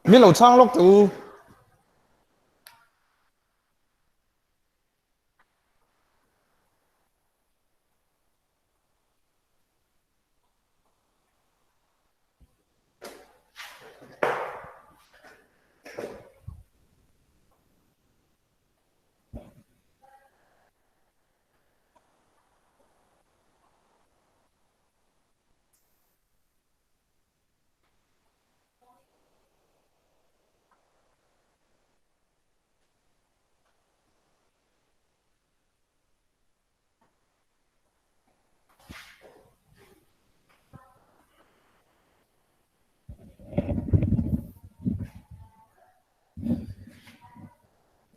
Min lo chhang lawk teh u.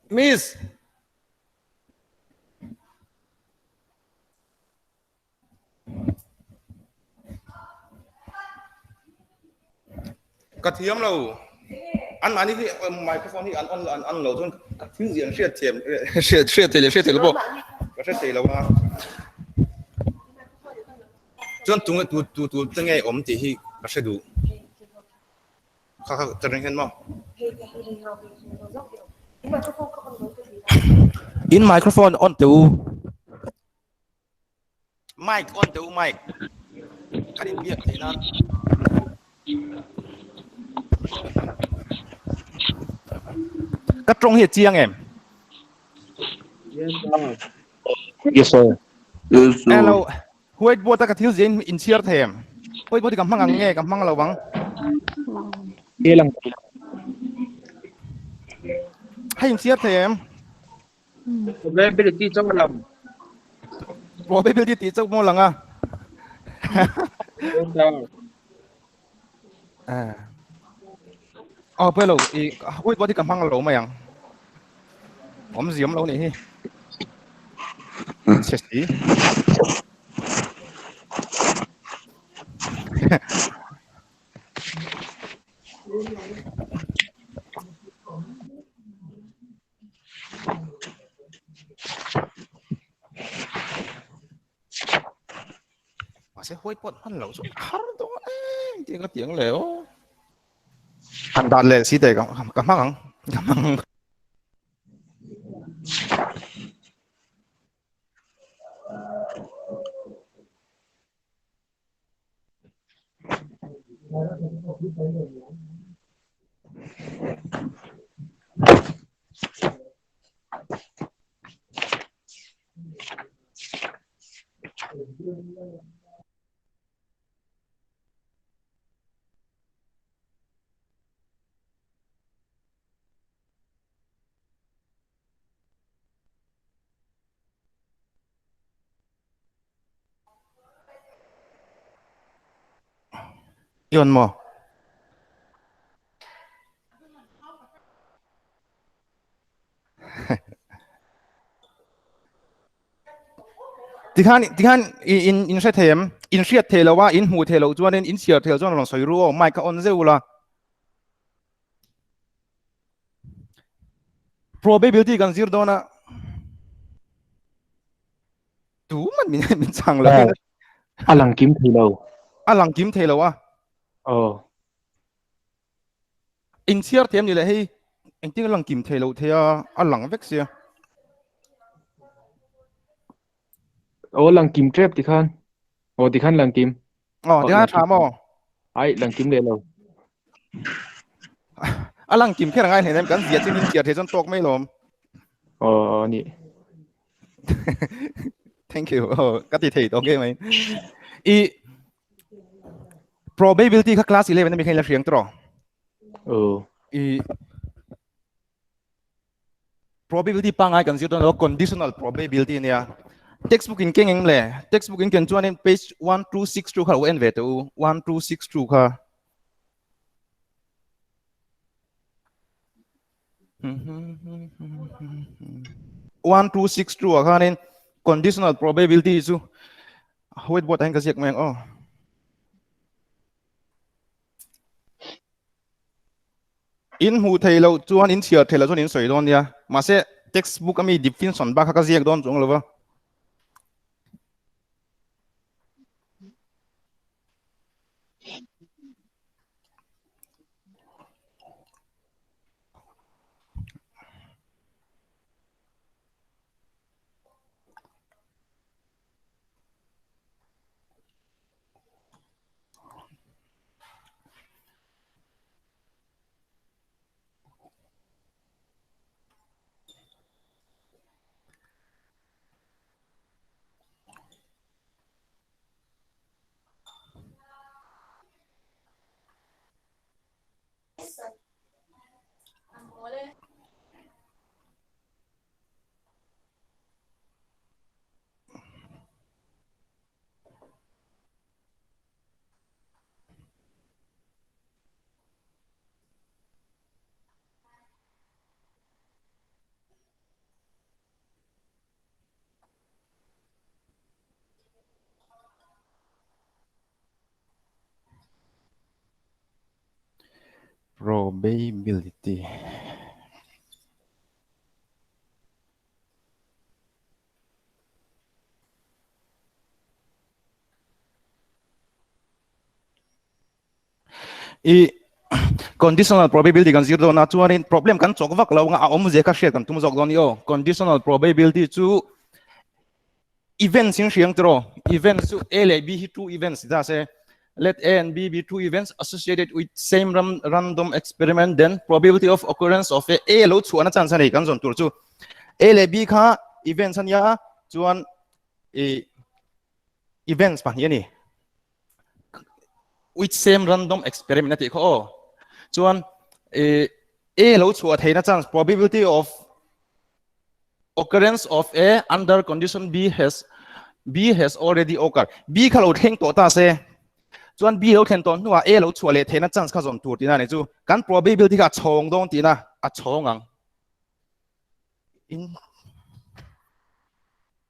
Miss. Ka thiam lo. An mahni hi microphone hi an on an on lo chuan ka thil ziah an hriat thiam hriat hriat thei leh hriat thei lo pawh ka hre thei lo a. Chuan tunge tu tu tu te nge awm tih hi ka hre duh. Kha kha ka ring hian maw. In microphone on teh u. Mic on teh u mic. Kan in biak theih nan. Ka tawng hi a chiang em? Yes sir. Yes sir. Yes sir. Hello. Whiteboard a ka thil ziah in in chhiar thei em? Whiteboard hi ka hmang ang nge ka hmang lo ang? Nge lang thei lo. Hei in chhiar thei em? Probability chauh a lang. Probability tih chauh maw lang a? Yes sir. Ah. Oh, pawilo, i whiteboard hi ka hmang lo mai ang. Awmzia awm lo nih hi. Chhe si. Mahse huai pawt hman loh chu a har dawn em tih ka ti ang le aw. Han dan leh si teh ka ka hmang ang ka hmang ang. I on maw? Tikhan tikhan in in hre thei em? In hriat thei lo a, in hmuh thei loh chuanin in chhiar thei loh chuan rawn sawi ru aw, mic kha on zeuh ula. Probability kan zir dawn a. Tu man min min chang lo. A lang kim thei lo. A lang kim thei lo a. Oh. In chhiar thiam ni le hei engtin a lang kim thei lo thei a a lang vek sia. Oh lang kim trep ti khan. Oh ti khan lang kim. Oh ti khan tha maw. Ai lang kim le lo. A lang kim kher ngai hleinem kan zia chin in chhiar thei chuan tawk mai lawm. Oh ni. Thank you. Oh ka ti thei tawk nge mai. I probability kha class 11 ami khan la hriang tawh. Oh. I probability pangai kan zir dawn lo conditional probability nia. Textbook in keng eng le textbook in ken chuan in page 1262 kha lo en ve teh u 1262 kha. 1262 ah khanin conditional probability chu whiteboard ah hian ka ziak mai ang aw. In hmuh theih loh chuan in chhiar theih loh chuan in sawi dawn nia. Mahse textbook ami definition bak kha ka ziak dawn chuang lo va. Probability. I conditional probability kan zir dawn a chuanin problem kan chawk vak lo nga a awm zia kha hriat kan tum zawk dawn ni aw. Conditional probability chu events in hriang tiraw events chu A leh B hi two events ni ta se let A and B be two events associated with same ram, random experiment then probability of occurrence of A A lo chhuahna chance a nei kan zawn tur chu A leh B kha events ania chuan i events pahnih a ni with same random experiment a tih kha aw chuan i A lo chhuah theihna chance probability of occurrence of A under condition B has B has already occurred. B kha lo thleng tawh ta se chuan B lo thlen tawh hnuah A lo chhuah leh theihna chance kha zawm tur tihna ni chu kan probability kha a chhawng dawn tihna a chhawng ang. In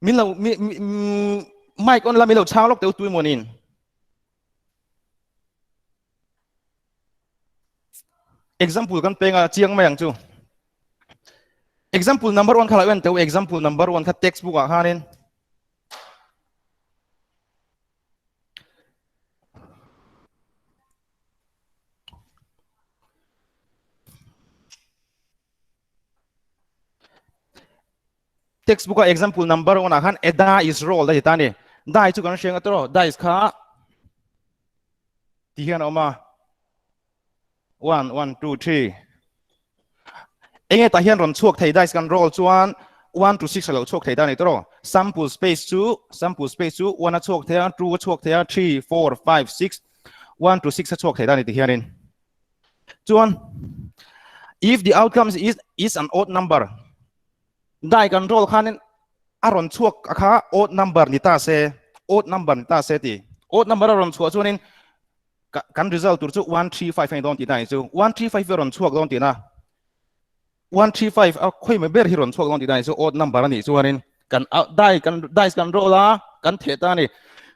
min lo mi, mi, mic on la mi lo chhang lawk teu tui mawnin. Example kan peng a chiang mai ang chu. Example number 1 kha lo en teu example number 1 kha textbook ah khanin Textbook a example number 1 ah khan a die is rolled a ti ta ni. Die chu kan hriang a tawh dice kha ti hian a awm a. 1 1 2 3 Enge tah hian rawn chhuak thei dice kan roll chuan 1 to 6 a lo chhuak thei ta ni tawh. Sample space chu sample space chu 1 a chhuak thei a, 2 a chhuak thei a, 3 4 5 6 1 to 6 a chhuak thei ta ni ti hianin. Chuan if the outcome is is an odd number dai kan roll khanin a rawn chhuak a kha odd number ni ta se odd number ni ta se ti odd number a rawn chhuah chuanin kan result tur chu 135 ani dawn tihna ni chu 135 hi rawn chhuak dawn tihna 135 a khawi mai ber hi rawn chhuak dawn tihna ni chu odd number ani chuanin kan dai kan dice kan roll a kan theh ta ani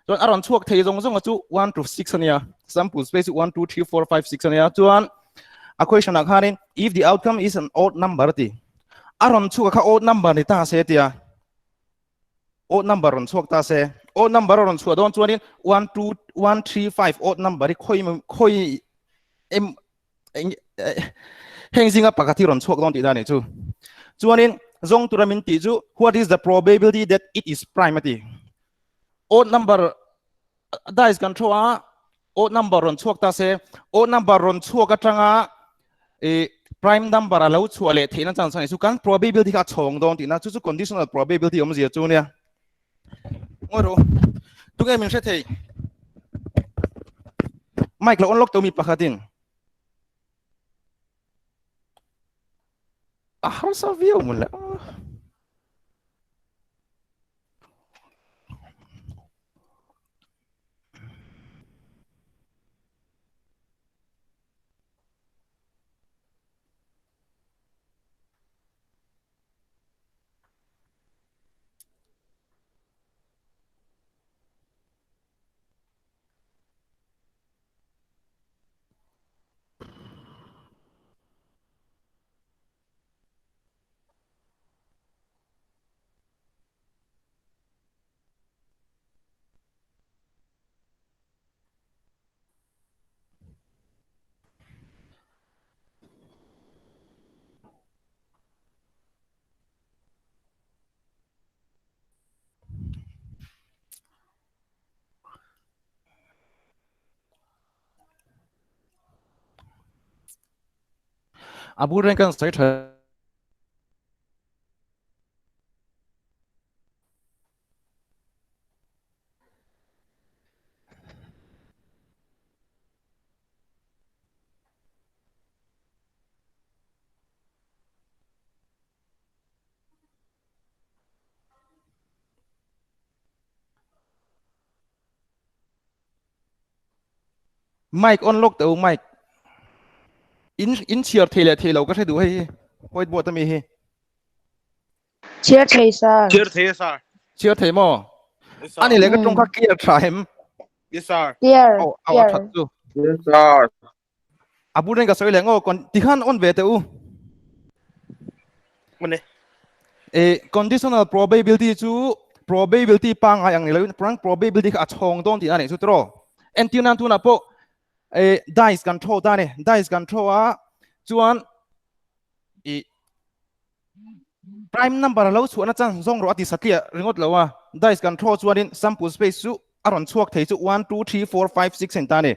chuan a rawn chhuak thei zawng zawng a chu 1 to 6 ania sample space 1 2 3 4 5 6 ania chuan a question ah khanin if the outcome is an odd number ti a rawn chhuak kha odd number ni ta se tia odd number rawn chhuak ta se odd number a rawn chhuah dawn chuanin 1 2 1 3 5 odd number hi khoi khoi em heng zinga pakhat hi rawn chhuak dawn tih na ni chu chuanin zawng tura min tih chu what is the probability that it is prime ati odd number dice kan throw a odd number rawn chhuak ta se odd number rawn chhuak atanga e prime number a lo chhuah leh theihna chance ani chu kan probability kha chhawng dawn tihna chu chu conditional probability awmzia chu nia Ngawi rawh u. Tunge min hre thei? Mic lo on lawk tawh mi pakhatin. A harsa viau mun le. A bul reng kan sawi tha. Mic on lawk teh u mic. In in chhiar thei leh thei lo ka hre duh hei hi whiteboard ami hi. Chhiar thei sir. Chhiar thei e sir. Chhiar thei maw? Yes sir. Ani leh ka tawng kha clear tha em? Yes sir. Clear. Aw aw a that chu. Yes sir. A bul reng ka sawi leh ngaw kon tikhan on ve teh u. Mane. E conditional probability chu probability pangai ang ni lo in probability kha a chhawng dawn tih a nih chu tiraw. Entir nan tunah pawh e dice kan throw ta ni dice kan throw a chuan i prime number lo chhuahna chance zawng rawh a ti satliah ringawt lo a dice kan throw chuanin sample space chu a rawn chhuak thei chu 1 2 3 4 5 6 en ta ni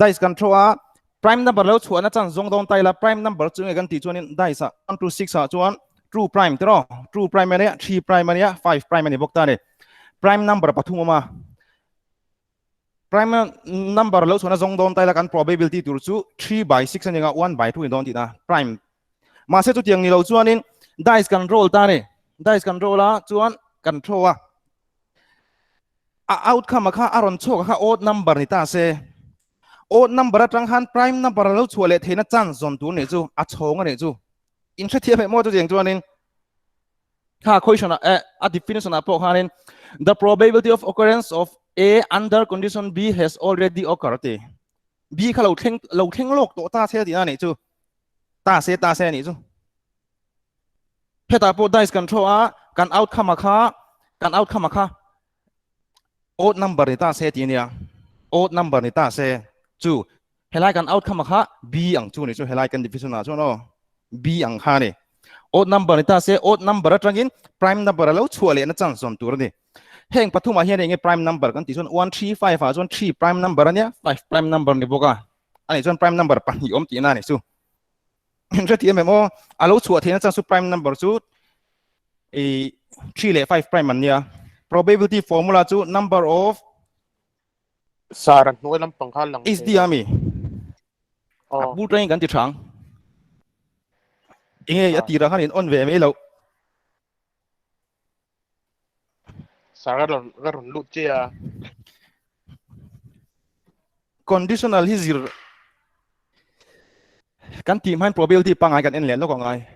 dice kan throw a prime number lo chhuahna chance zawng dawn ta ila prime number chu nge kan tih chuanin dice ah 1 2 6 ah chuan 2 prime tiraw 2 prime ania 3 prime ania 5 prime ani bawk ta ni prime number pathum awm a Prime number lo chuan a zawng dawn taila kan probability tur chu 3 by 6 ani nga 1 by 2 in dawn tihna prime. Mahse chutiang ni lo chuanin dice kan roll ta ni. Dice kan roll a chuan kan throw a. A outcome a kha a rawn chhuak a kha odd number ni ta se. Odd number atang khan prime number lo chhuah leh theihna chance zawn tur ni chu a chhawng a nih chu. In hrethiam heh maw chutiang chuanin Kha question ah eh a definition ah pawh khanin the probability of occurrence of A under condition B has already occurred ti. B kha lo thleng lo thleng lawk tawh ta se tihna nih chu. Ta se ta se nih chu. Hetah pawh dice kan throw a kan outcome a kha kan outcome a kha odd number ni ta se ti nia. Odd number ni ta se chu helai kan outcome a kha B ang chu ni chu helai kan definition ah chuan aw. B ang kha ni. Odd number ni ta se odd number atangin prime number a lo chhuah lehna chance zawm tur a ni. Heng pathumah hian enge prime number kan tih chuan 1 3 5 ah chuan 3 prime number ania 5 prime number ni bawk a. Ani chuan prime number pahnih awm tihna ni chu. Hre ti em em aw a lo chhuah theihna chance chu prime number chu i 3 leh 5 prime an nia. Probability formula chu number of Sir, a hnuai lampang kha lang HD ami. A bul tangin kan ti thang. Enge a tira khan in on ve mai lo. Sir, ka rawn ka rawn lut che a. Conditional hi zir kan tih hmain probability pangai kan en leh lawk angai.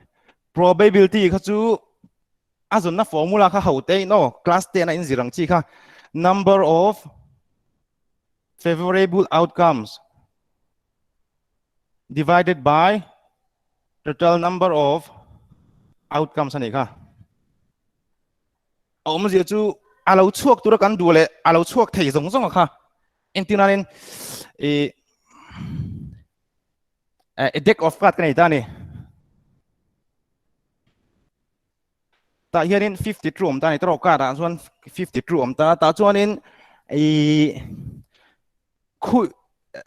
Probability kha chu a zunna formula kha ho te in aw class 10 a in zir ang chi kha number of favorable outcomes divided by total number of outcomes ani kha a awmzia chu a lo chhuak tura kan duh leh a lo chhuak thei zawng zawng a kha entirnanin i a deck of card ka nei ta ni Tah hianin 52 awm ta a ni tawh card ah chuan 52 awm ta tah chuanin ih khu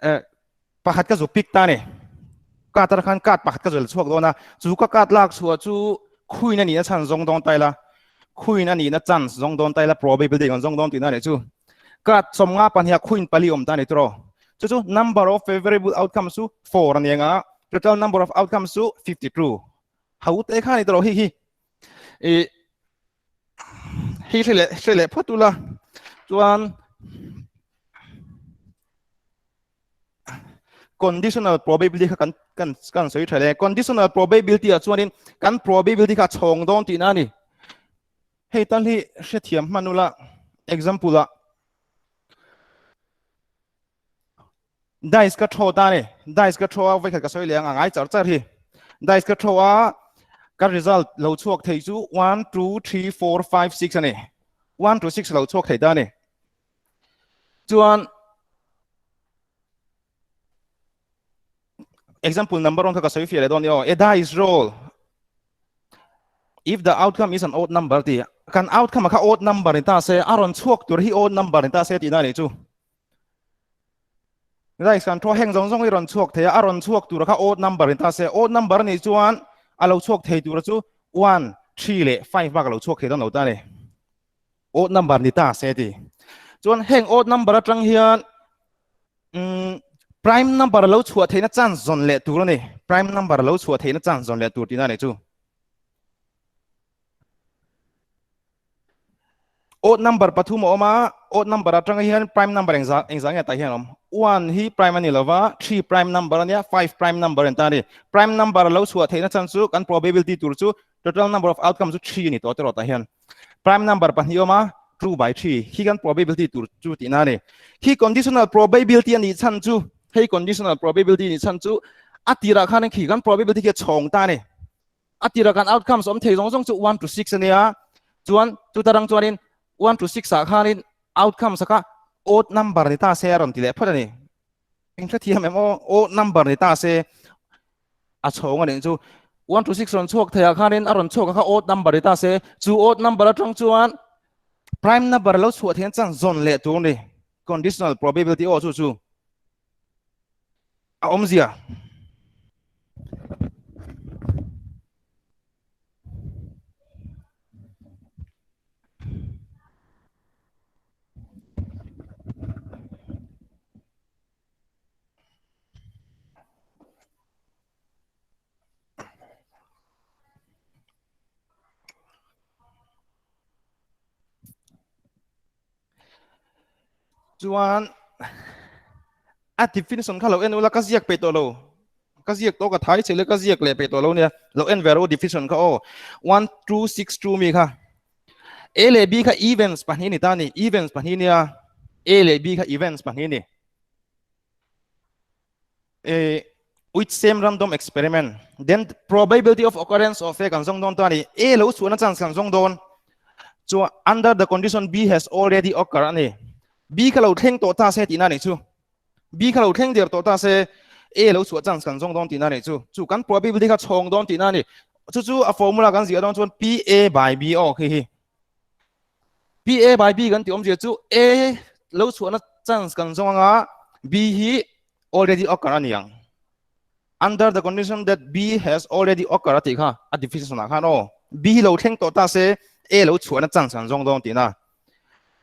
eh pakhat ka zu pick ta a ni card atang khan card pakhat ka zu la chhuak dawn a chu ka card lak chhuah chu khuin a nihna chhan zawng dawn ta ila khuin a nihna chance zawng dawn ta ila probability kan zawng dawn tihna a nih chu card sawmnga pahnih ah khuin pali awm ta a ni tawh chu chu number of favorable outcomes chu 4 a ni ang a total number of outcomes chu 52 ho te kha ni tawh hi hi i hi hre leh hre leh phawt ula chuan conditional probability kha kan kan kan sawi tha le conditional probability ah chuanin kan probability kha chhawng dawn tihna a ni hei tal hi hrethiam hman ula example ah Dice ka throw ta ni. Dice ka throw a vaikhat ka sawi leh ang a ngai char char hi. Dice ka throw a ka result lo chhuak thei chu 1 2 3 4 5 6 ani. 1 to 6 lo chhuak thei ta ni. Chuan example number 1 kha ka sawi fiah leh dawn ni aw. A dice roll if the outcome is an odd number ti kan outcome kha odd number ni ta se a rawn chhuak tur hi odd number ni ta se tihna ni chu. Rice kan thaw heng zawng zawng hi rawn chhuak thei a, a rawn chhuak tur kha odd number ni ta se, odd number nih chuan a lo chhuak thei tura chu 1, 3 leh 5 bak a lo chhuak thei dawn lo ta a ni. Odd number ni ta se ti. Chuan heng odd number atang hian um, prime number lo chhuah theihna chance zawn leh tur a ni. Prime number lo chhuah theihna chance zawn leh tur tihna a ni chu. Odd number pathum a awm a, odd number atanga hian prime number engzah engzah nge tah hian a awm? 1 hi prime ani lova, 3 prime number ania, 5 prime number an ta ani. Prime number lo chhuah theihna chan chu kan probability tur chu total number of outcome chu 3 ani tawh tiraw tah hian. Prime number pahnih awm a, 2 by 3 hi kan probability tur chu tihna ani. Khi conditional probability anih chhan chu, hei conditional probability anih chhan chu a tirah khan khi kan probability khi a chhawng ta ani. A tirah kan outcomes awm thei zawng zawng chu 1 to 6 ania, chuan chutarang chuanin 1 to 6 ah khanin outcomes kha odd number ni ta se a rawn ti leh phawt a ni. Eng hrethiam em aw, odd number ni ta se a chhawng a nih chu. 1 to 6 rawn chhuak thei ah khanin a rawn chhuak kha odd number ni ta se, chu odd number atang chuan prime number lo chhuah theih chan zawn leh tur ni. Conditional probability aw chu chu a awmzia. Chuan a definition kha lo en ula ka ziak peih tawh lo. Ka ziak tawh ka thai che le ka ziak leh peih tawh lo nia. Lo en ve rawh definition kha aw. 1 2 6 2 mi kha. A leh B kha events pahnih ni ta ni. Events pahnih nia. A leh B kha events pahnih ni. E with same random experiment. Then probability of occurrence of A kan zong dawn ta ni. A lo chhuahna chance kan zong dawn. Chu under the condition B has already occur ani. B kha lo thleng tawh ta se tihna ni chu. B kha lo thleng der tawh ta se A lo chhuah chance kan zawng dawn tihna ni chu. Chu kan probability kha chhawng dawn tihna ni. Chu chu a formula kan ziah dawn chuan P A by B aw khi hi. P A by B kan tih awmzia chu A lo chhuahna chance kan zawng anga B hi already occur a ni ang. Under the condition that B has already occurred a tih kha a definition ah khan aw. B hi lo thleng tawh ta se A lo chhuahna chance kan zawng dawn tihna.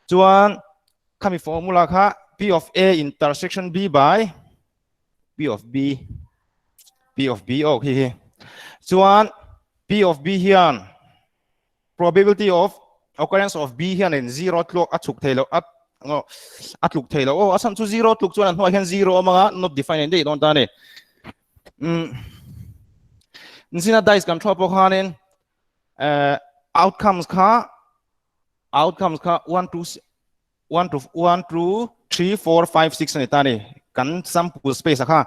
Chuan khami formula kha P of A intersection B by P of B P of B aw khi hi. Chuan P of B hian probability of occurrence of B hian in zero tluk a chhuk thei lo a a tluk thei lo aw a chhan chu zero tluk chuan a hnuai hian zero awm anga not defined daih dawn ta ni. Nzina dice kan thua pawh khanin outcomes kha outcomes kha 1 2 1 to 1 2 3 4 5 6 ani ta ni kan sample space kha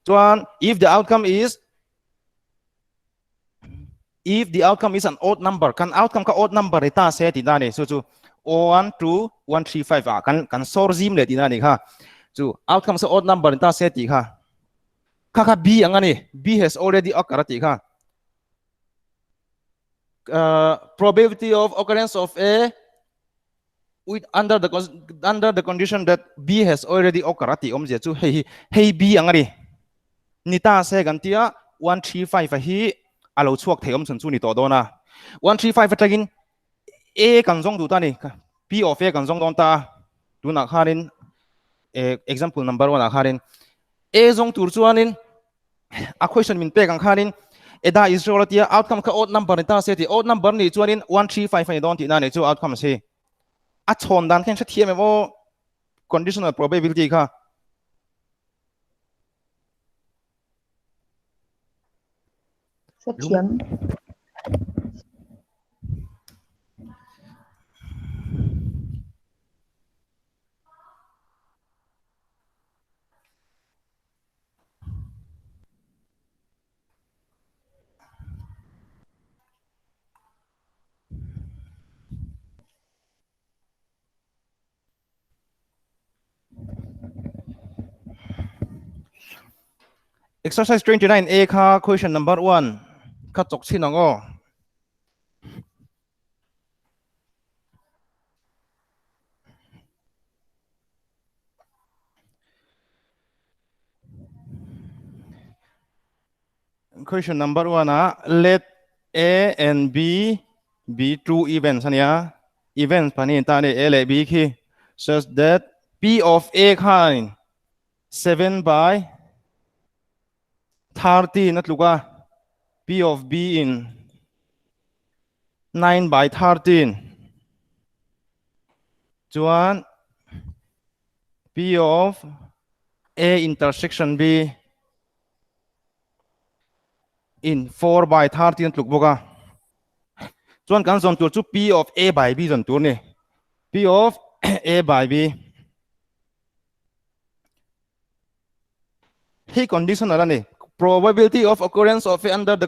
chuan if the outcome is if the outcome is an odd number kan outcome kha odd number ni ta se ti na ni chu chu 1 2 1 3 5 a kan kan sor zim le ti na ni kha chu outcome sa odd number ni ta se ti kha kha kha b ang ani b has already occurred ti kha probability of occurrence of a with under the under the condition that B has already occurred ati awmzia chu hei hi hei B ang ani ni ta se kan tia 135 a hi a lo chhuak thei awm chhun chu ni tawh dawn a 135 atangin A kan zawng duh ta ni P of A kan zawng dawn ta tunah khanin example number 1 ah khanin A zawng tur chuanin a question min pek ang khanin eda Israel atia outcome kha odd number ni ta se ti odd number ni chuanin 135 ani dawn tihna ni chu outcome si a chhawn dan khan hrethiam em aw conditional probability kha Hrethiam. Exercise 29A kha question number 1 kha chok chin ang aw. Question number 1 ah let A and B be two events ania. Events pahnih ta ni A leh B khi such that P of A khan 7 by 13 a tluk a P of B in 9 by 13 chuan P of A intersection B in 4 by 13 tluk bawk a. Chuan kan zawn tur chu P of A by B zawn tur ni. P of A by B. Hei conditional a ni. Probability of occurrence of A under the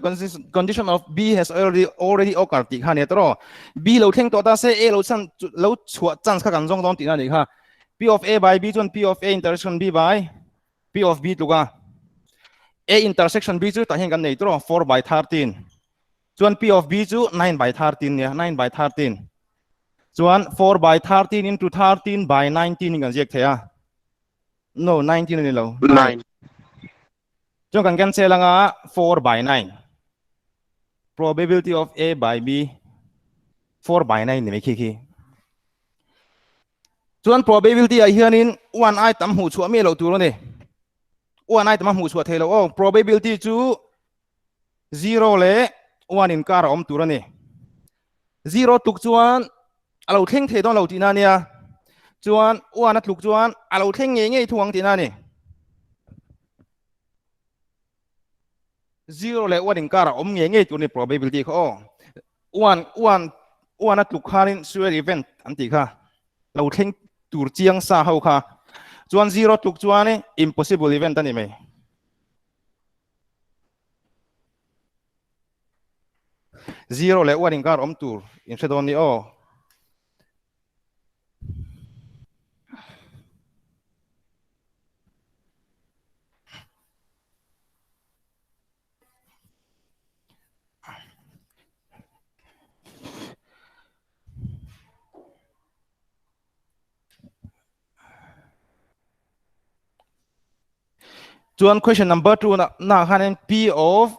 condition of B has already already occurred tih kha a ni tawh. B lo thleng tawh ta se A lo chan lo chhuah chance kha kan zawng dawn tihna a nih kha. P of A by B chuan P of A intersection B by P of B tluk a. A intersection B chu tah hian kan nei tawh 4 by 13. Chuan P of B chu 9 by 13 nia 9 by 13. Chuan 4 by 13 into 13 by 19 in kan ziak thei a. No, 19 ani lo. 9. Chuan kan cancel anga 4 by 9. Probability of A by B 4 by 9 ni mai khi khi. Chuan probability ah hianin 1 ai tam hmuh chhuah mi lo tur ani. 1 ai tam a hmuh chhuah thei lo aw. Probability chu 0 leh 1 inkar a awm tur ani. 0 tluk chuan a lo thleng thei dawn lo tihna ania. Chuan 1 a tluk chuan a lo thleng ngei ngei thung ang tihna ani. 0 leh 1 inkar a awm ngei ngei tur ani probability kha aw. 1 1 1 a tluk khanin sure event an tih kha lo thleng tur chiang sa ho kha. Chuan 0 tluk chuan impossible event ani mai. Zero leh one inkar awm tur in hre dawn ni aw. Chuan question number 2 na na khanin P of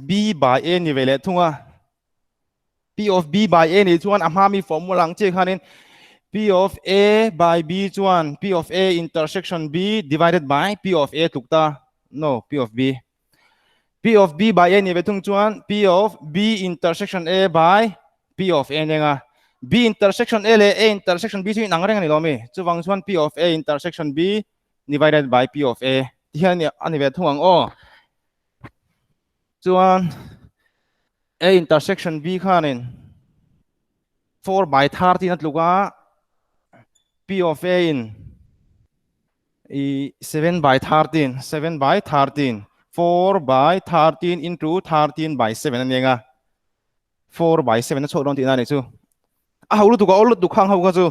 B by A ni ve leh thung a. P of B by A ni chuan a hma mi formula ang chi khanin P of A by B chuan P of A intersection B divided by P of A tluk ta. No, P of B. P of B by A ni ve thung chuan P of B intersection A by P of A nenga. B intersection A leh A intersection B chu inang reng ani lo mi. Chuvang chuan P of A intersection B divided by P of A ti hian a ni ve thung ang aw. Chuan A intersection B khanin 4 by 13 a tluk a P of A in i 7 by 13 7 by 13 4 by 13 into 13 by 7 ani anga 4 by 7 a chhuak dawn tihna a ni chu a ho lutuk a awl lutuk khang ho kha chu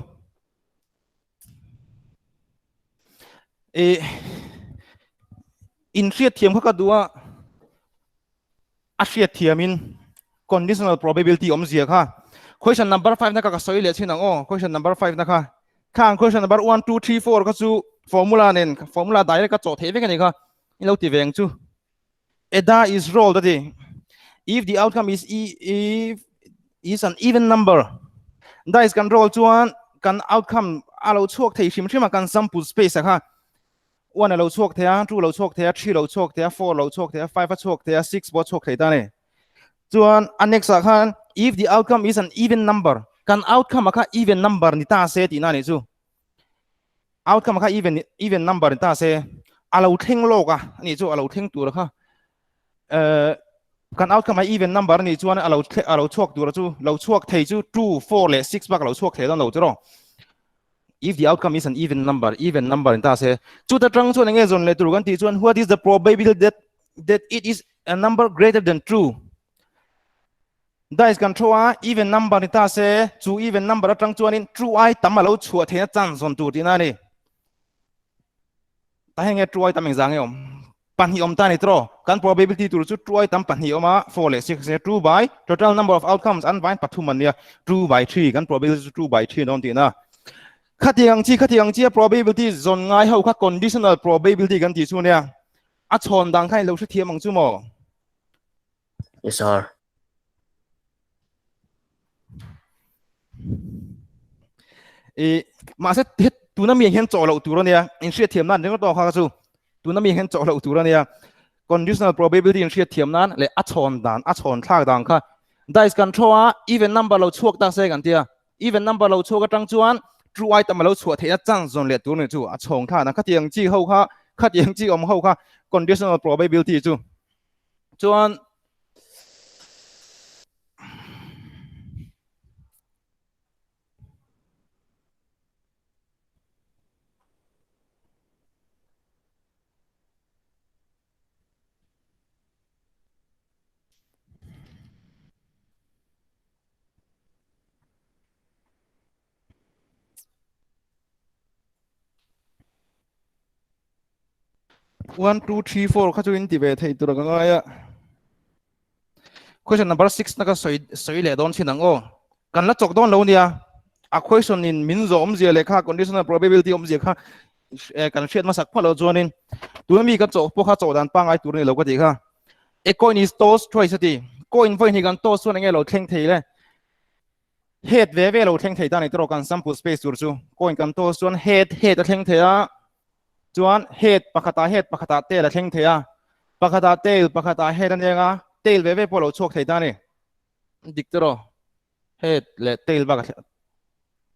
i in hriat thiam kha ka duh a a hriat thiamin conditional probability awmzia kha question number 5 na kha ka sawi leh chin ang aw question number 5 na kha khang question number 1 2 3 4 kha chu formula nen formula direct ka chawh theih vek ani kha in lo ti ve ang chu a die is rolled ati if the outcome is e if is an even number dice kan roll chuan kan outcome a lo chhuak thei hrim hrim a kan sample space a kha 1 a lo chhuak thei a, 2 lo chhuak thei a, 3 lo chhuak thei a, 4 lo chhuak thei a, 5 a chhuak thei a, 6 pawh a chhuak thei ta a ni. Chuan a next ah khan if the outcome is an even number, kan outcome ah kha even number ni ta se tihna a nih chu. Outcome ah kha even even number ni ta se, a lo thleng lawk a nih chu, a lo thleng tur kha eh kan outcome ah even number a nih chuan a lo a lo chhuak tur chu lo chhuak thei chu 2, 4 leh 6 bak a lo chhuak thei dawn lo chu rawh. If the outcome is an even number, even number in ta se. Chuta tang chuan enge zawn leh tur kan tih chuan what is the probability that that it is a number greater than 2? Dice kan throw a, even number ni ta se, chu even number atang chuanin 2 ai tam a lo chhuah theihna chance zawn tur tihna a ni. Ta heng nge 2 ai tam engzah nge awm? Pahnih awm ta a ni tawh. Kan probability tur chu 2 ai tam pahnih awm a, 4 leh 6 nia 2 by total number of outcomes an vain pathum an nia 2 by 3 kan probability chu 2 by 3 an awm tihna. Khatiang ang chi khatiang ang chi a probability zawn ngai ho kha conditional probability kan tih chu nia. A chhawn dan kha in lo hrethiam ang chu maw? Yes sir. I mahse tuna mi hian chawh loh tur ania in hriat thiam nan ringawt tawh kha chu tuna mi hian chawh loh tur ania conditional probability in hriat thiam nan leh a chhawn dan a chhawn thlak dan kha dice kan throw a even number lo chhuak ta se kan tia even number lo chhuak atang chuan true item a lo chhuah theihna chance zawn leh tur ni chu a chhawng thlak dan khatiang chi ho kha. Khatiang chi awm ho kha conditional probability chu. Chuan One, two, three, four kha chu in ti ve thei tur ka ngai a. Question number 6 na ka soi soi leh dawn thin ang aw. Kan la chawk dawn lo nia. A question in min zawh awmzia leh kha conditional probability awmzia kha kan hriat hmasak phawt lo chuanin tuna mi ka chawh pawh kha chawh dan pangngai tur a ni lo ka tih kha. A coin is tossed twice a ti. Coin vawiin hi kan toss chuan enge lo thleng thei le? Head ve ve lo thleng thei ta ni tawh kan sample space tur chu. Coin kan toss chuan head head a thleng thei a. Chuan head pakhatah head pakhatah tail a thleng thei a. Pakhatah tail pakhatah head a nia nga tail ve ve pawh lo chhuak thei ta ni. Dik tawh head leh tail bak a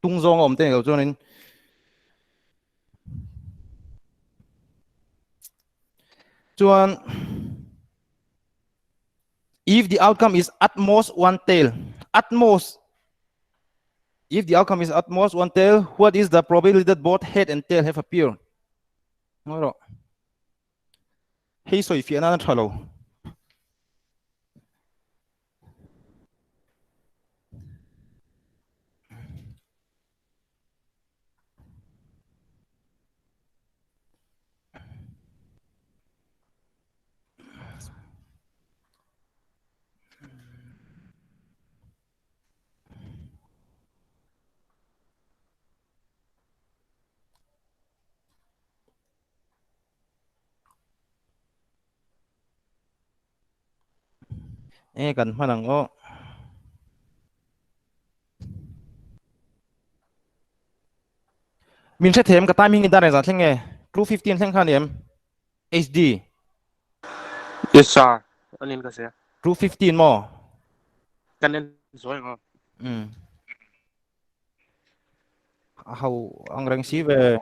tung zawng a awm te ni lo chuanin chuan if the outcome is at most one tail at most if the outcome is at most one tail what is the probability that both head and tail have appeared ngawih rawh hei sawi fiah nan a tha lo Enge kan hman ang aw. Min hre them ka timing in dan engzah thleng nge? 2:15 thleng kha ni em? HD. Yes sir. Anin ka sia. 2:15 maw? Kan en zawi ang aw. Um. A ho ang reng si ve.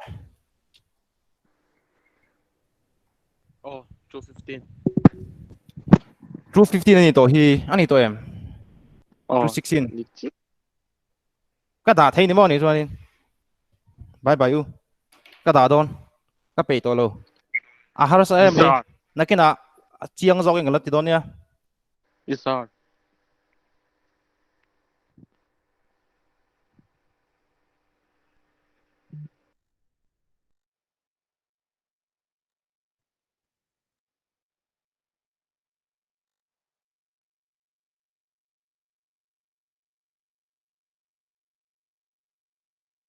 Oh, 2:15. 2:15 ani tawh hi, ani tawh em? Oh, 2:16. ni chi. Ka dah thei ni maw ni chuanin. Bye bye u. Ka dah dawn. Ka peih tawh lo. A harsa em mai. Nakinah chiang zawk in ka la ti dawn nia. Yes sir.